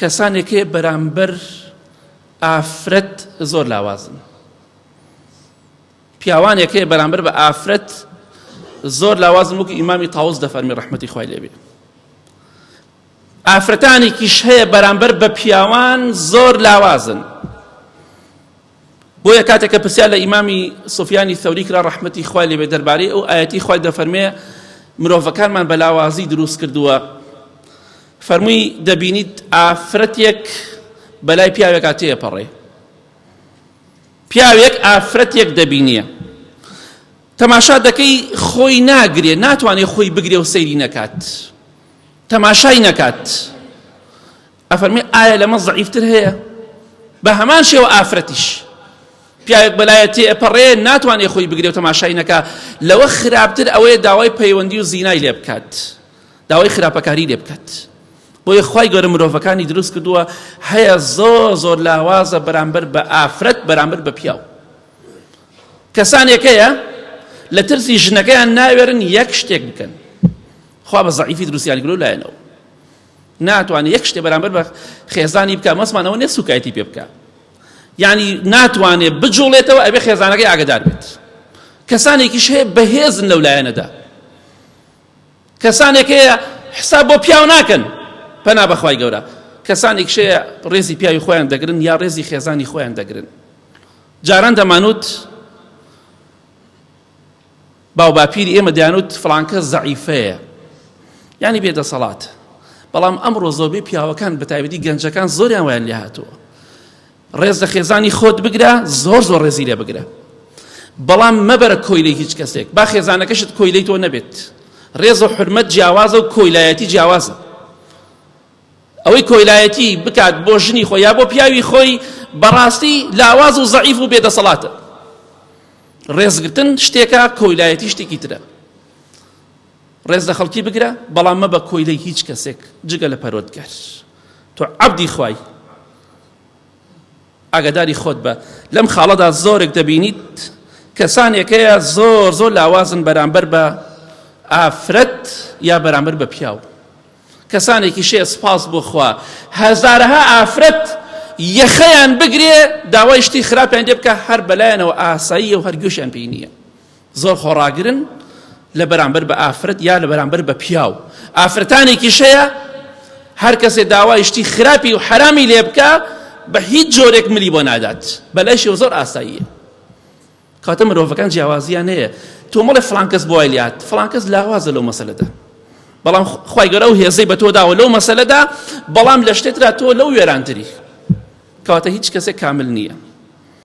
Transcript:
کەسانێک هەیە بەرامبەر ئافرەت زۆر لاوازن. پیاوانێک هەیە بەرامبەر بە ئافرەت زۆر لاوازن وەکو ئیمامی تاوس دەفەرمی ڕەحمەتی خوای لێبێ. ئافرەتانێکیش هەیە بەرامبەر بە پیاوان زۆر لاوازن. بۆیە کاتێک کە پرسیار لە ئیمامی سوفیانی ثەوری کرا ڕەحمەتی خوای لێبێ دەربارەی ئەو ئایەتی خوای دەفەرمێ مرۆڤەکانمان بە لاوازی دروست کردووە فەرمووی دەبینیت ئافرەتێک بەلای پیاوێکا تێپەڕێ پیاوێک ئافرەتێک دەبینیە تەماشا دەکەی خۆی ناگرێ ناتوانێت خۆی بگرێ و سەیری نەکات تەماشای نەکات ئەفەرمێ ئایا لەمە زەعیفتر هەیە؟ بە هەمان شێوە ئافرەتیش پیاوێک بەلایە تێئەپەڕێ ناتوانێ خۆی بگرێ و تەماشای نەکا لەوە خراپتر ئەوەیە داوای پەیوەندی و زینای لێ بکات داوای خراپەکاری لێ بکات بۆیە خوای گەورە مرۆڤەکانی دروست کردووە هەیە زۆر زۆر لاوازە بەرامبەر بە ئافرەت بەرامبەر بە پیاو کەسانێک هەیە لە ترسی ژنەکەیان ناوێرن یەک شتێک بکەن خوا بە زەعیفی دروستیان کردو لایەنەوە ناتوانێت یەک شتێ بەرامبەر بە خێزانی بکە مەسمان ئەوە نیە سوکایەتی پێ بکە یعنی ناتوانێت بجوڵێتەوە ئەبێ خێزانەکەی ئاگدار بێت کەسانێکیش هەیە بەهێزن لەو لایەنەدا کەسانێک هەیە حساب بۆ پیاو ناکەن پەنا بەخوای گەورە کەسانێک شەیە ڕێزی پیاوی خۆیان دەگرن یا ڕێزی خێزانی خۆیان دەگرن جاران دەمانوت باوباپیری ئێمە دەیانوت فڵان کەس زەعیفەیە یانی بێ دەسەڵات بەڵام ئەمڕۆ زۆربەی پیاوەکان بەتایبەتی گەنجەکان زۆریان وایان لێ هاتووە ڕێز لە خێزانی خۆت بگرە زۆر زۆر ڕێزی لێ بگرە بەڵام مەبەرە کۆیلەی هیچ کەسێک با خێزانەکەشت کۆیلەی تۆ نەبێت ڕێز و حرمەت جیاوازە و کۆیلایەتی جیاوازە ئەوەی کۆیلایەتی بکات بۆ ژنی خۆی یا بۆ پیاوی خۆی بەڕاستی لاواز و زەعیف و بێدەسەڵاتە ڕێزگرتن شتێکە کۆیلایەتی شتێکی ترە ڕێز لە خەڵکی بگرە بەڵام مەبە کۆیلەی هیچ کەسێک جگە لە پەروەردگار تۆ عەبدی خوای ئاگاداری خۆت بە لەم خاڵەدا زۆرێک دەبینیت کەسانێک هەیە زۆر زۆر لاوازن بەرامبەر بە ئافرەت یا بەرامبەر بە پیاو کەسانێکیش هەیە سوپاس بۆ خوا هەزارەها ئافرەت یەخەیان بگرێ داوای شتی خراپیان لێ بکە هەر بەلایەنەوە ئاساییە و هەر گوێشیان پێی نییە زۆر خۆڕاگرن لە بەرامبەر بە ئافرەت یا لە بەرامبەر بە پیاو ئافرەتانێکیش هەیە هەر کەسێ داوای شتی خراپی و حەرامی لێ بکە بە هیچ جۆرێک ملی بۆ نادات بەلایشەوە زۆر ئاساییە کەواتە مرۆڤەکان جیاوازیان هەیە تۆ مەڵێ فڵان کەس بۆ وای لێهات فڵان کەس لاوازە لەو مەسەلەدا بەڵام خوای گەورە ئەو هێزەی بە تۆ داوە لەو مەسەلەدا بەڵام لە شتێترا تۆ لەو وێرانتری کەواتە هیچ کەسێک کامل نییە.